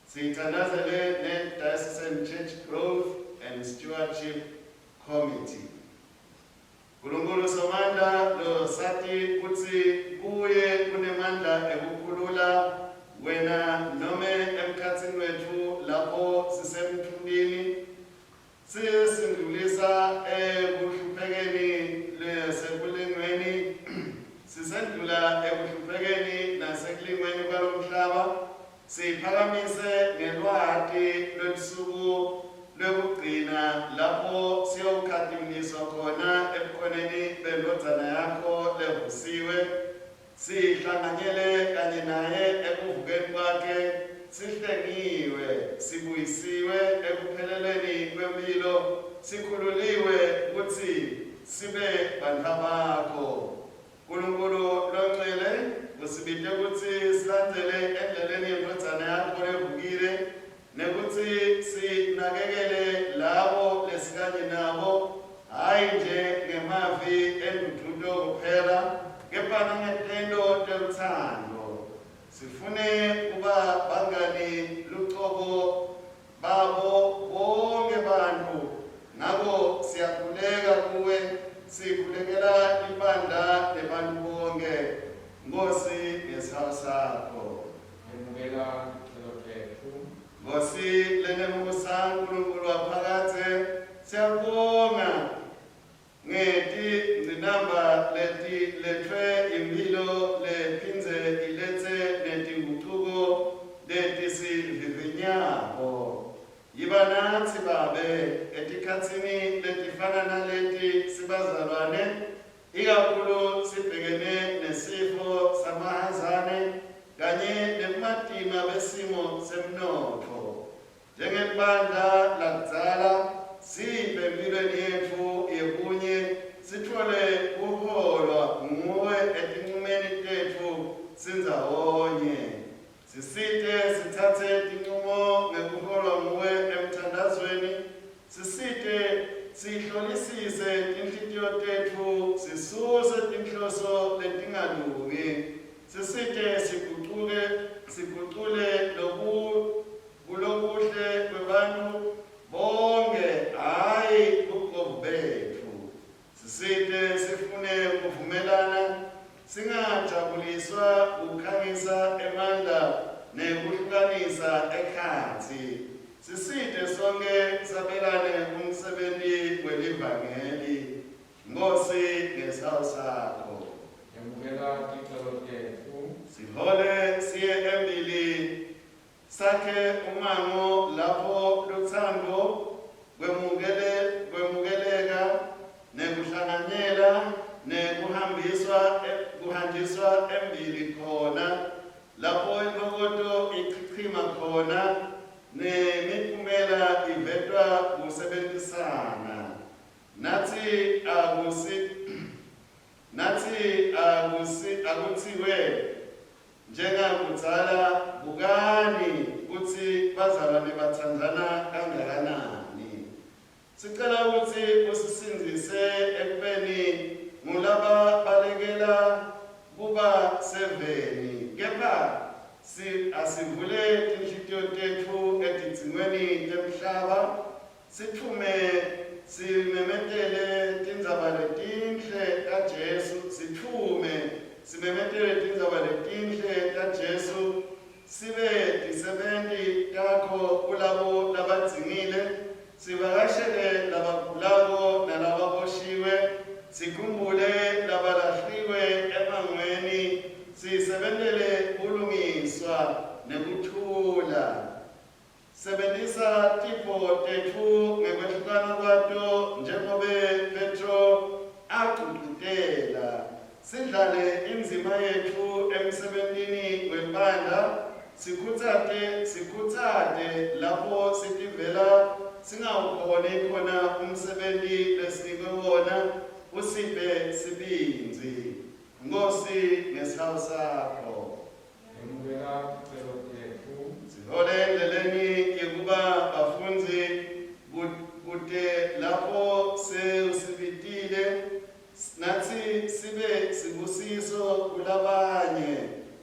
Sithandazele ne-Diocesan Diocesan Church Growth and Stewardship Committee. Nkulunkulu Somandla losati kutsi kuye kunemandla ekukhulula wena nome emkhatsini wetfu lapho sisemtfuntini siye sindlulisa ekuhluphekeni lesekulingweni sisendlula ekuhluphekeni nasekulingweni kwalomhlaba Siyiphakamise ngelwati lwelusuku lwekugcina lapho siyowukhatimliswa khona ebukhoneni beNdvodzana yakho levusiwe, sihlanganyele kanye naye ekuvukeni kwakhe, sihlengiwe, sibuyisiwe ekupheleleni kwemphilo, sikhululiwe kutsi sibe bantfwabakho. Nkulunkulu longcwele, usibite kutsi silandzele endleleni yeNdvodzana yakho levukile nekutsi sinakekele labo lesikanye nabo, hhayi nje ngemavi endvudvuto kuphela, kepha nangetento telutsandvo. Sifune kuba bangani lucobo babo bonkhe bantfu. Ngako siyakhuleka kuwe, sikhulekela libandla nebantfu bonkhe, Nkhosi, ngesihawu sakho. Yemukela ticelo tetfu. Nkhosi lenemusa, Nkulunkulu waphakadze, siyakubonga Ngeti ngcinamba leti letfwe yimphilo lephindze iletse netingucuko letisivivinyako. Yiba natsi Babe etikhatsini letifana naleti sibazalwane, ikakhulu sibhekene nesifo samahazane kanye nebumatima besimo semnotfo. Njengelibandla lakudzala, siphe emphilweni yetfu yebunye sitfole kuholwa nguwe etincumeni tetfu sindzawonye. Sisite sitsatse tincumo ngekuholwa nguwe emthandazweni. Sisite sihlolisise tinhlitiyo tetfu sisuse tinhloso letingalungi. Sisite sigucuke sigucule loku Kulokuhle kwebantfu bonkhe hhayi bugovu betfu. Sisite sifune kuvumelana, singajabuliswa kukhangisa emandla nekuhlukanisa ekhatsi. Sisite sonkhe sabelane umsebenti welivangeli. Nkhosi ngesihawu sakho. Yemukela ticelo tetfu. Sihole siye embili Sakhe umango lapho lutsandvo, kwemukele, kwemukeleka, nekuhlanganyela nekuhambiswa, kuhanjiswa embili khona, lapho intfokoto ichichima khona nemiphumela ivetwa kusebentisana. Natsi akusi, natsi akusi, akutsiwe Njengakudzala, bukani kutsi bazalwane batsandzana kangakanani. Sicela kutsi usisindzise ekubeni ngulababalekela kuba seveni, kepha si, asivule tinhlitiyo tetfu etidzingweni temhlaba, Sitfume simemetele tindzaba letinhle taJesu, sitfume simemetele tindzaba letinhle taJesu, sibe tisebenti takho kulabo labadzingile, sivakashele labagulako nalababoshiwe, sikhumbule labalahliwe emangweni, sisebentele bulungiswa nekuthula. Sebentisa tipho tetfu ngekwehlukana kwato njengobe Phetro agcugcutela. Sidlale indzima yetfu emsebentini welibandla, sikhutsate sikhutsate lapho sitivela singawukhoni khona umsebenti lesinikwe wona, usiphe sibindzi. Nkhosi ngesihawu sakho. Yemukela ticelo tetfu. Sihole endleleni yekuba bafundzi kute lapho sewusibitile natsi sibe sibusiso kulabanye,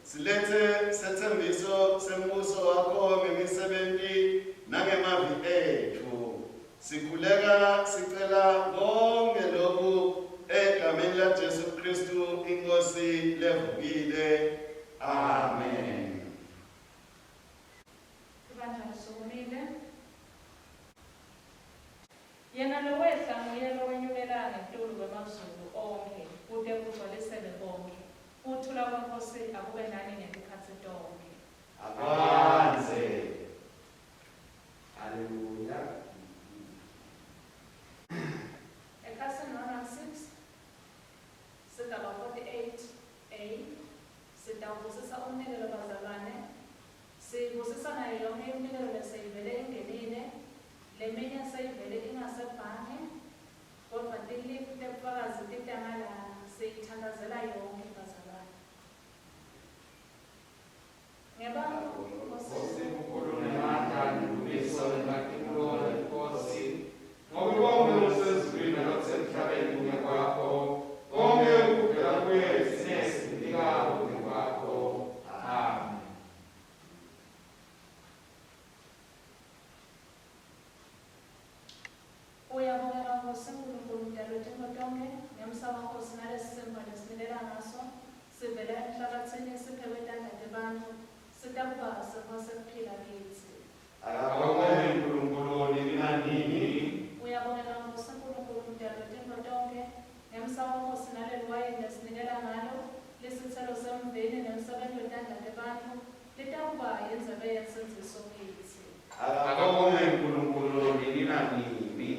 siletse setsembiso sembuso wakho ngemisebenti nangemavi etfu. Libandla lisukumile. Yena lowehla nguye lowenyukela ngetulu kwemazulu onkhe, kute kugcwaliseke konkhe. Kuthula kweNkhosi akube nani ngetikhatsi tonkhe. Akwandze. Haleluya. Ekhasini 116, sigaba 48 A, sitawubusisa umnikelo bazalwane. Siyibusisa nayo yonkhe iminikelo leseyivele ingenile, leminye seyivele ingasebhange, kodvwa tiliphu tebufakazi tita ngalana. Siyithandazela yonkhe bazalwane. Ngebantfu Nkosi bukhulu nemandla nendumiso nenkhatimulo nenkosi, ngobe konkhe lokusezulwini nalokusemhlabeni kungekwakho, konkhe kuvela kuye tsine sikunika lokungekwakho. Amen. Uyabongeka Nkosi Nkulunkulu Mdali wetintfo tonkhe, ngemsa wakho sinalesi sinkhwa lesinikela ngaso, sivela emhlabatsini siphekwe tandla tebantfu, sitakuba sinkhwa sekuphila kitsi. Akabongwe Nkulunkulu nini nanini. Uyabongeka Nkosi Nkulunkulu Mdali wetintfo tonkhe, ngemsa wakho sinaleliwayini lesinikela ngalo, lisitselo semvini nemsebenti wetandla tebantfu, litakuba yindzebe yensindziso kitsi. Akabongwe Nkulunkulu nini nanini.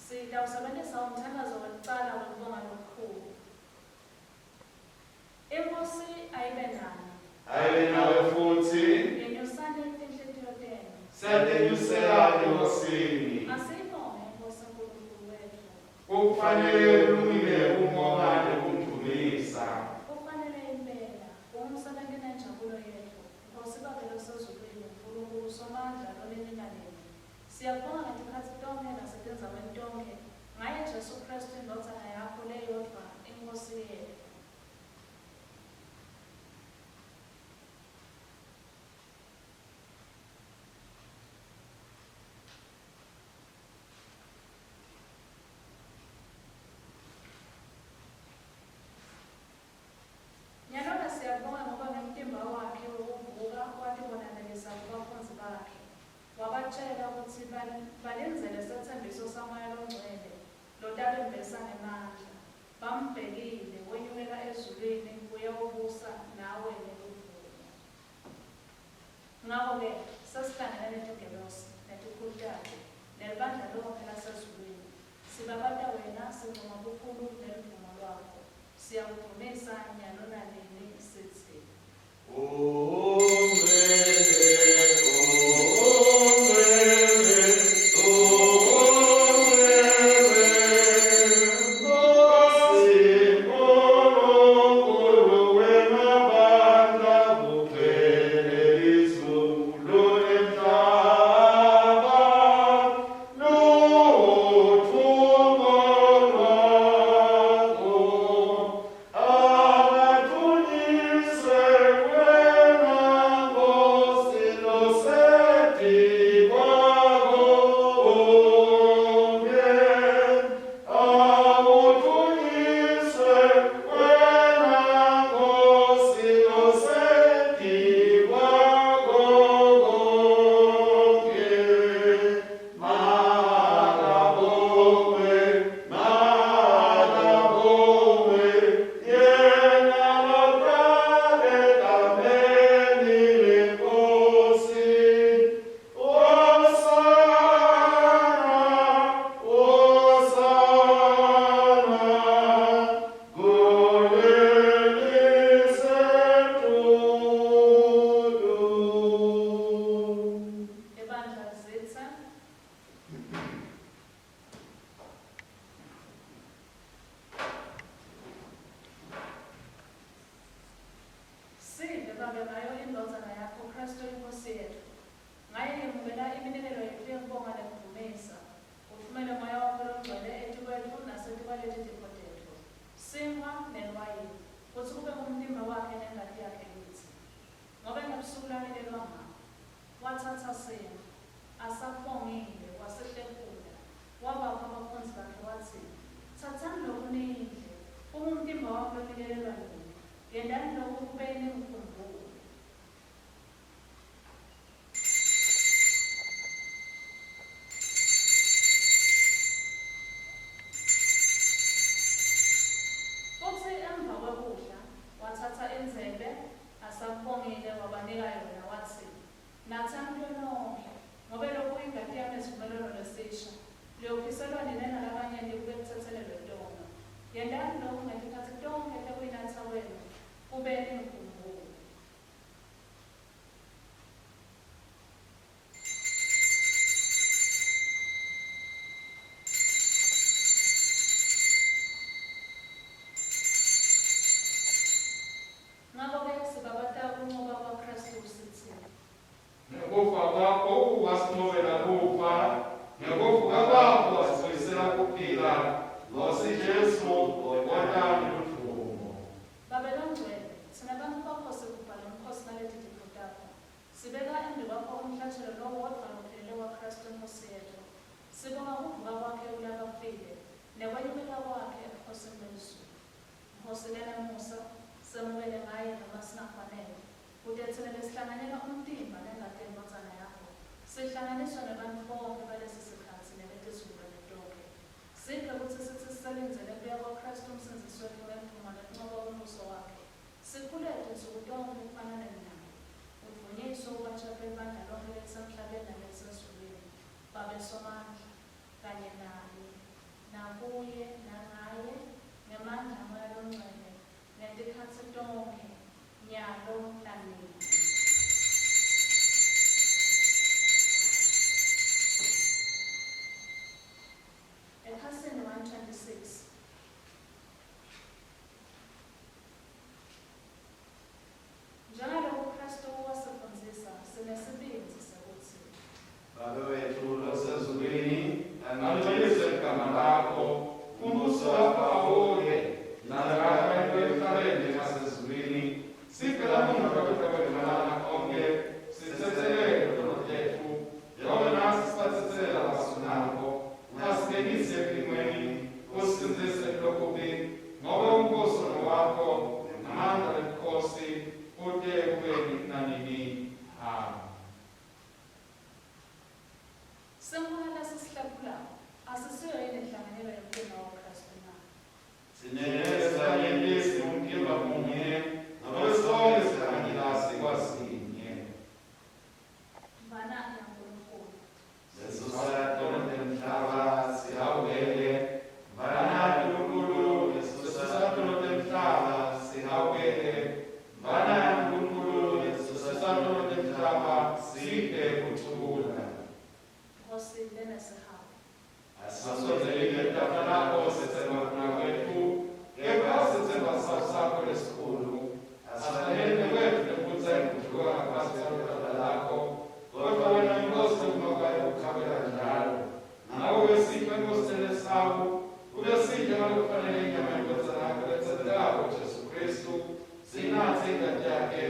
Sitawusebentisa umthandazo wekucala wekubonga lokukhulu. INkhosi ayibe nani. Ayibe nawe futsi. Yenyusani tinhlitiyo tenu. Siyatenyusela eNkhosini. Asiyibonge iNkhosi Nkulunkulu wetfu. Kufanele kulungile kumbonga nekumdvumisa. Kufanele impela, kungumsebenti nenjabulo yetfu, Nkhosi Babe loseZulwini, Nkulunkulu Somandla lonini nanini. Siyakubonga ngetikhatsi tonkhe nasetindzaweni tonkhe, ngaye Jesu Khristu iNdvodzana yakho leyodvwa, iNkhosi yetfu. Nyalo-ke siyakubonga ngoba ngemtimba wakhe wekuvuka watibonakalisa kubafundzi bakhe, wabatjela kutsi balindzele setsembiso saMoya Longcwele lotabembesa ngemandla. Bambhekile, wenyukela ezulwini kuyawubusa nawe ngeluvuko. Ngako-ke sesihlangene netingelosi, netikhulu tato, nelibandla lonkhe lasezulwini, sibabata wena, sincoma bukhulu neludvumo lwakho. Siyakudvumisa nyalo nanini, sitsi. Ungcwele, ungcwele, ungcwele, Nkosi Nkulunkulu wemabandla, kugcwele lizulu nemhlaba, lutfumo lwakho. Akadvunyiswe wena Nkosi losetikwako konkhe. Akudvunyiswe wena Nkosi losetikwako konkhe. Makabongwe, makabongwe, yena loqale egameni leNkosi. Hosana, Hosana, kulelisetulu. Libandla lizitsa. Sive Babe ngayo iNdvodzana yakho Khristu iNkhosi yetfu. Ngaye yemukela iminikelo yetfu yekubonga nekudvumisa. Utfumele Moya wakho loNgcwele etikwetfu nasetikwaleti tipho tetfu, sinkhwa neliwayini, kutsi kube ngumtimba wakhe nengati yakhe kitsi. Ngobe ngebusuku lanikelwa ngabo, watsatsa sinkhwa, asabongile, wasihlephula, wabapha bafundzi bakhe watsi, Tsatsani loku nidle, kungumtimba wami lonikelelwa nine, yentani loku kube ningikhumbule. lelisha, liyophiselwa nine nalabanyenti kube kutsetselelwe tono. Yentani loku ngetikhatsi tonkhe tekuyinatsa kwenu, kube ningikhumbule. Ngako-ke sibabata kuncoba kwaKhristu sitsi. Ngekufa kwakho wasincobela kufa, ngekuvuka kwakho wasibuyisela kuphila. Nkhosi Jesu, wota neludvumo. Babe Longcwele, tsine bantfu bakho sigubha lomkhosi naleti tipho takho. Sibeka embikwakho umhlatjelo lowodvwa lophelele waKhristu iNkhosi yetfu. Sibonga kuvuka kwakhe kulabafile, nekwenyukela kwakhe ebukhosini belizulu. Nkhosi lenemusa, semukele ngaye noma singafanele, kute tsine lesihlanganyela umtimba nengati yeNdvodzana yakho, sihlanganiswe nebantfu bonkhe balesi sikhatsi nebetizukulwane tonkhe. Siphe kutsi sitsi sisalindzele kubuya kwaKhristu uMsindzisi wetfu ngekudvuma nekuncoba kwembuso wakhe, sikhuleke tinsuku tonkhe ekufananeni naye. Udvunyiswe ubatjatwe libandla lonkhe lelisemhlabeni nalelisezulwini. Babe Somandla, kanye naye, nakuye, nangaye, ngemandla aMoya Longcwele, ngetikhatsi tonkhe, nyalo nanini. Ekhasini 126. Njengaloku Khristu wasifundzisa, sinesibindzi sekutsi. Babe wetfu losezulwini, Alingcweliswe ligama lakho, umbuso wakho awuye, nalapha emhlabeni njengasezulwini. Siphe lamuhla kudla kwetfu malanga onkhe, sitsetselele tono tetfu, njengoba natsi sibatsetselela labasonako. Ungasingenisi ekulingweni, usisindzise kulokubi, ngobe umbuso ngewakho, nemandla nebukhosi, kute kube nini nanini. Amen. Sinkhwa lesisihlephulako asisiyo yini inhlanganyelo yemtimba waKhristu na? Tsine Sibanyenti singumtimba munye, ngobe sonkhe sihlanganyela sikwasinye. Mvana yaNkulunkulu. Sesusa tono temhlaba, sihawukele. Mvana yaNkulunkulu, lesusa tono temhlaba, sihawukele. Mvana yaNkulunkulu, lesusa tono temhlaba, siphe kuthula. Nkhosi lenesihawu. Asisondzeli ngetafula lakho setsemba kudla kwetfu, kepha setsemba sihawu sakho lesikhulu. Asifanele nekwetfu nekutsa nekudliwa ngaphasi kwetafula lakho, kodvwa wena iNkhosi lokunokwayo ukukhabela njalo. Ngako-ke siphe Nkhosi lenesihawu, kube sidle ngalokufanele inyama yeNdvodzana yakho letsandzekako Jesu Khristu, sinatse ingati yakhe,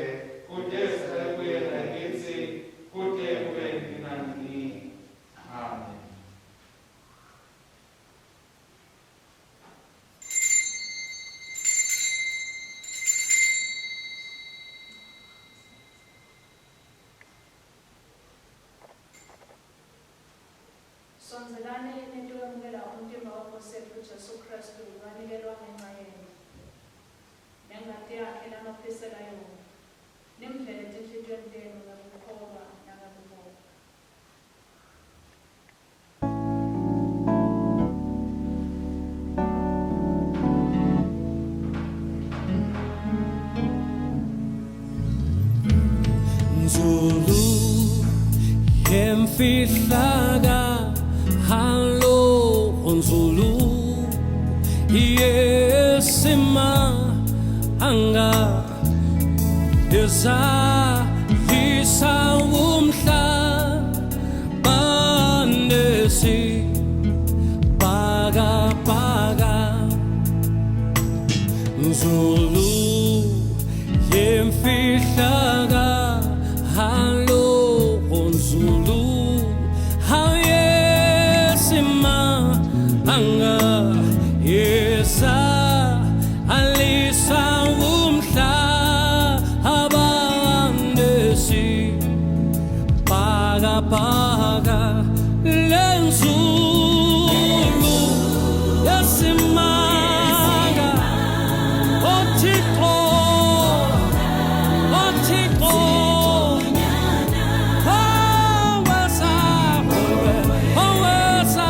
kute sihlale kuye nakitsi, kute kube nini nanini. Amen. Sondzelani nitowemukela umtimba weNkhosi yetfu Jesu Khristu lowanikelwa ngenca yenu, nengati yakhe lanophisela yona, nimdlele etinhlitiyweni tenu ngekukholwa nangekubonga. Nzulu yemfihlaka halo nzulu yesima anga yezalisa umhlaba nesibhakabhaka nzulu yemfihlaka halo nzulu hayesima anga yesa alisa umhlaba nesibhakabhaka lenzulu yasimanga othixo othixo owesa owesa.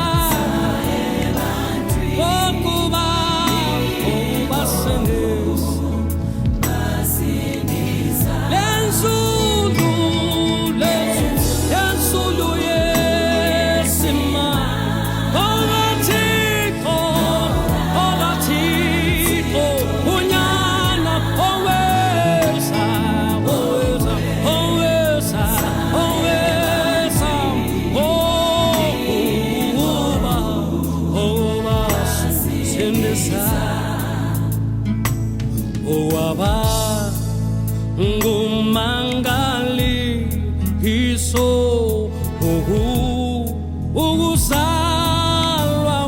Ukuzalwa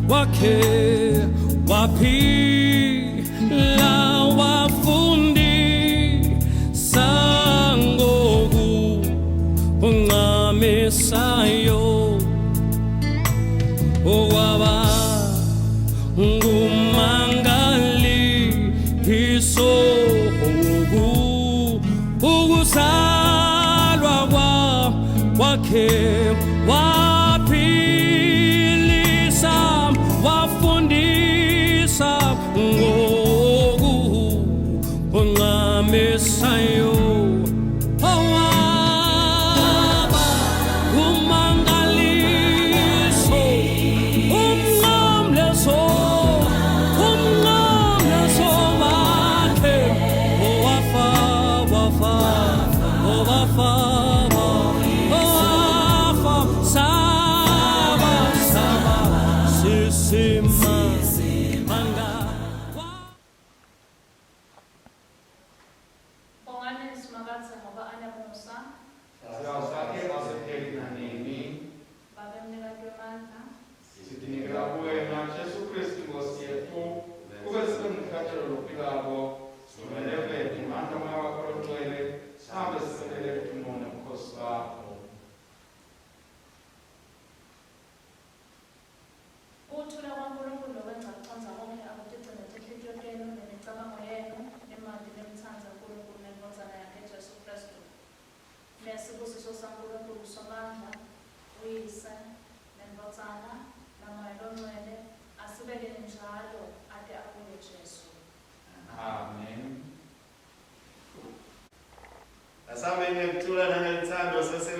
kwakhe waphila wafundisa ngokuncamisayo okwaba ngumangaliso ukuzalwa kwakhe waphilisa wafundisa ngokuncamisayo owaba umangaliso umnqamlezo umnqamlezo wakhe owafa wafa owafa owafa saba saba sisimanga. Bongani Simakadze ngoba anemusa. Sihawu sakhe asipheli nanini. Babe mnikati wemandla. Sitinikela kuwena Jesu Kristu Nkosi yetfu, kube sibe ngumhlatshelo lophilako, sivumeleke ngemandla oMoya wakho loNgcwele, sihambe sisebentele ludumo nebukhosi bakho. Kuthula kwaNkulunkulu lokwengca kucondza konkhe akutigcine tinhlitiyo tenu nemicabango yenu, nimati nimtsandze Nkulunkulu neNdvodzana yakhe Jesu Khristu. Nesibusiso saNkulunkulu Somandla, uYise, neNdvodzana, naMoya Longcwele, asibekeni njalo ate abuye Jesu. Amen. Asambeni ngekuthula nangelutsandvo sese.